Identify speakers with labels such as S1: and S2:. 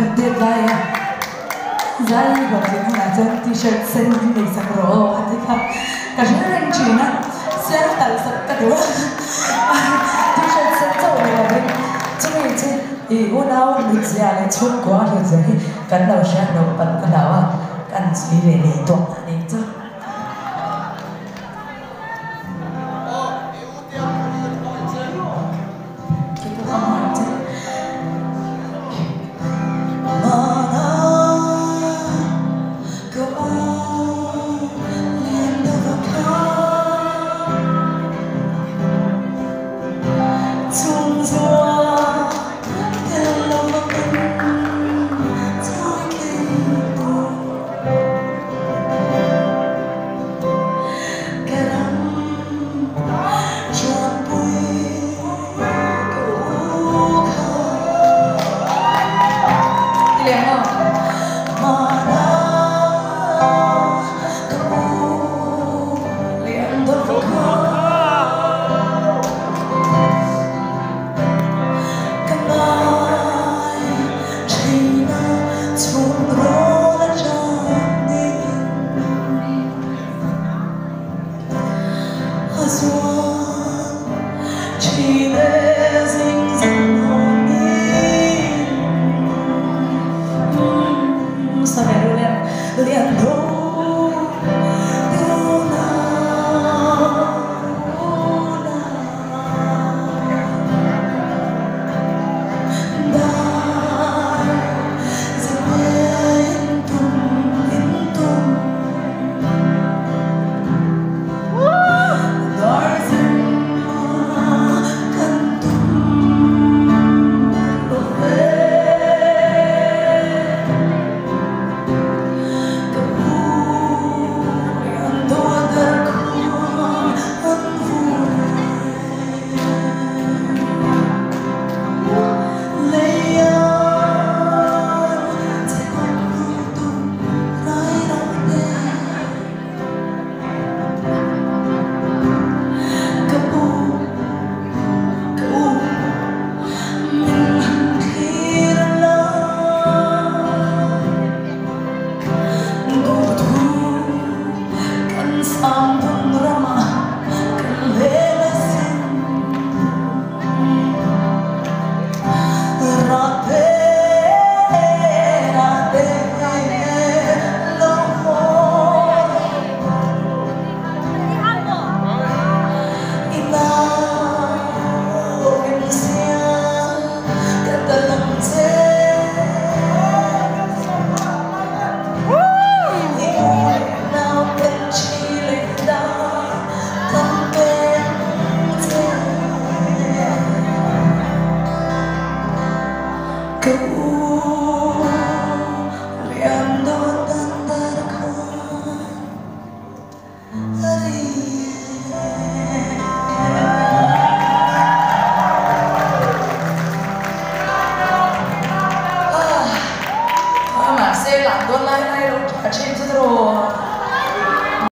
S1: Kan tet lai a zai hlawhtlin hunah chuan t-shirt sen min nei sak rawh aw a ti kha ka hre reng thin a, sial talh sak ka duh a, t-shirt sen chauh ni lovin chumi chu i unau hlutzia leh chhungkua hlutzia hi kan lo hriat loh palh ka hlau a, kan zui ve leh tawh a nih chu.